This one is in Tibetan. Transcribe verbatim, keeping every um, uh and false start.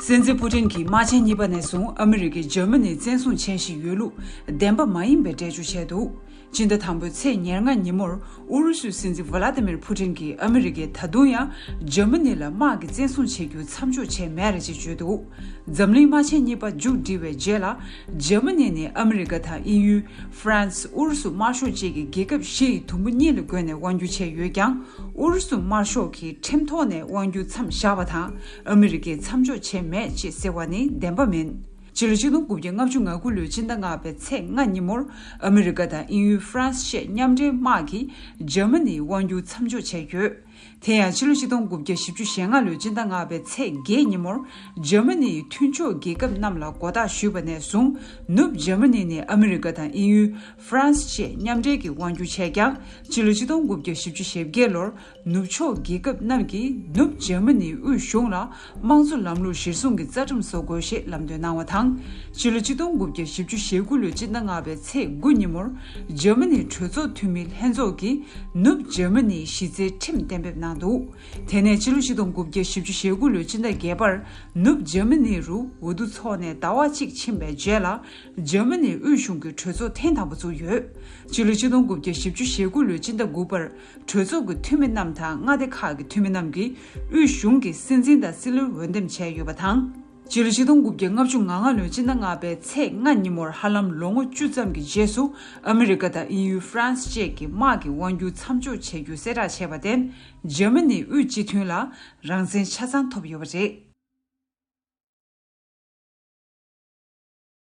སྲིད་འཛིན་ཕུ་ཏིན་གྱིས་དམག་ཆེན་གཉིས་པ་ནས་བཟུང་ཨ་མི་རི་ཀས་འཇར་མ་ནི་བཙན་བཟུང་བྱེད་བཞིན་ཡོད་ལུགས་བདེན་པ་མ་ཡིན་པའི་འགྲེལ་བརྗོད་བྱས་འདུག་སྤྱི་ཟླ་དང་པོའི་ཚེས་ཉེར་ལྔ་ཉིན་མོར་ཨུ་རུ་སུའི་སྲིད་འཛིན་ཝ་ལ་ཏི་མིར་ཕུ་ཏིན་གྱིས་ཨ་མི་རི་ཀས་ད་དུང་ཡང་འཇར་མ་ནི་ལ་དམག་གི་བཙན་བཟུང་བྱེད་རྒྱུ་མཚམས་འཇོག་བྱས་མེད་རེད་ཅེས་བརྗོད་འདུག་འཛམ་གླིང་དམག་ཆེན་གཉིས་པ་མཇུག་བསྒྲིལ་བའི་རྗེས་ལ། འཇར་མ་ནི་ནི་ཨ་མི་རི་ཀ་དང་དབྱིན་ཡུལ། ཧྥ་རན་སི། ཨུ་རུ་སུ་དམར་ཤོག་བཅས་ཀྱི་རྒྱལ་ཁབ་བཞི་ཡི་དུམ་བུ་གཉིས་ལ་བགོས་ནས་དབང་སྒྱུར་བྱས་ཡོད་ཀྱང་། ཨུ་རུ་སུ་དམར་ཤོག་གིས་ཁྲིམས་ཐོག་ནས་དབང་སྒྱུར་མཚམས་བཞག་པ་དང་། ཨ་མི་རི་ཀས་མཚམས་འཇོག་བྱས་མེད་ཅེས་ཟེར་བ་ནི་བདེན་པ་མིན། སྤྱི་ལོ་ཆིག་སྟོང་དགུ་བརྒྱ་ལྔ་བཅུ་ང་དགུ་ལོའི་སྤྱི་ཟླ་ལྔ་པའི་ཚེས་ལྔ་ཉིན་མོར། ཨ་མི་རི་ཀ་དང་དབྱིན་ཡུལ། ཧྥ་རན་སི་བཅས་མཉམ་འབྲེལ་དམག་གིས་འཇར་མ་ནིའི་དབང་སྒྱུར་མཚམས་འཇོག་བྱས་ཡོད། དེ་ཡང་ཕྱི་ལོ་ཆིག་སྟོང་དགུ་བརྒྱ་བཞི་བཅུ་ཞེ་ལྔ་ལོའི་སྤྱི་ཟླ་ལྔ་པའི་ཚེས་བརྒྱད་ཉིན་མོར། འཇར་མ་ནི་ཡི་མཐུན་ཕྱོགས་རྒྱལ་ཁབ་རྣམས་ལ་མགོ་བཏགས་ཞུས་པ་ནས་བཟུང་། ནུབ་འཇར་མ་ནི་ནི་ཨ་མི་རི་ཀ་དང་དབྱིན་ཡུལ། ཧྥ་རན་སི་བཅས་མཉམ་འབྲེལ་གྱི་དབང་སྒྱུར་བྱས་ཀྱང་། ཕྱི་ལོ་ཆིག་སྟོང་དགུ་བརྒྱ་བཞི་བཅུ་ཞེ་བརྒྱད་ལོར། ནུབ་ཕྱོགས་རྒྱལ་ཁབ་རྣམས་ཀྱིས་ནུབ་འཇར་མ་ནིའི་དབུས་གཞུང་ལ་དམངས་གཙོ་ལམ་ལུགས་གཞིར་བཟུང་གི་རྩ་ཁྲིམས་བཟོ་དགོས་ཞེས་ལམ་སྟོན་གནང་བ་དང་། ཕྱི་ལོ་ཆིག་སྟོང་དགུ་བརྒྱ་བཞི་བཅུ་ཞེ་དགུ་ལོའི་སྤྱི་ཟླ་ལྔ་པའི་ཚེས་དགུ་ཉིན་མོར། འཇར་མ་ནིའི་གྲོས་ཚོགས་འཐུས་མི་ལྷན་ཚོགས་ཀྱིས་ནུབ་འཇར་མ་ནིའི་གཞི་རྩའི་ཁྲིམས་གཏན་འབེབས་གནང་འདུག་དེ་ནས་ཕྱི་ལོ་ཆིག་སྟོང་དགུ་བརྒྱ་བཞི་བཅུ་ཞེ་དགུ་ལོའི་སྤྱི་ཟླ་བརྒྱད་པར། ནུབ་འཇར་མ་ནི་རུ་འོས་བསྡུ་འཚོགས་ནས་ཟླ་བ་གཅིག་ཕྱིན་པའི་རྗེས་ལ། འཇར་མ་ནིའི་དབུས་གཞུང་གི་གྲོས་ཚོགས་ཐེངས་དང་པོ་བཙུགས་ཡོད། ཕྱི་ལོ་ཆིག་སྟོང་དགུ་བརྒྱ་བཞི་བཅུ་ཞེ་དགུ་ལོའི་སྤྱི་ཟླ་དགུ་པར། གྲོས་ཚོགས་ཀྱི་འཐུས་མི་རྣམས་དང་མངའ་སྡེ་ཁག་གི་འཐུས་མི་རྣམས་ཀྱིས་དབུས་གཞུང་གི་སྲིད་འཛིན་དང་སྲིད་བློན་འོས་འདེམས་བྱས་ཡོད་པ་དང་། སྤྱི་ལོ་ཆིག་སྟོང་དགུ་བརྒྱ་ལྔ་བཅུ་ང་ལྔ་ལོའི་སྤྱི་ཟླ་ལྔ་པའི་ཚེས་ལྔ་ཉིན་མོར་ཧ་ལམ་ལོ་ངོ་བཅུ་ཙམ་གྱི་རྗེས་སུ་ཨ་མི་རི་ཀ་དང་དབྱིན་ཡུལ། ཧྥ་རན་སི་བཅས་ཀྱིས་དམག་གི་དབང་སྒྱུར་མཚམས་འཇོག་བྱེད་རྒྱུ་གསལ་བསྒྲགས་བྱས་པར་བརྟེན། འཇར་མ་ནིའི་དབུས་སྤྱི་མཐུན་ལ་རང་བཙན་ཆ་ཚང་ཐོབ་ཡོད་པ་རེད།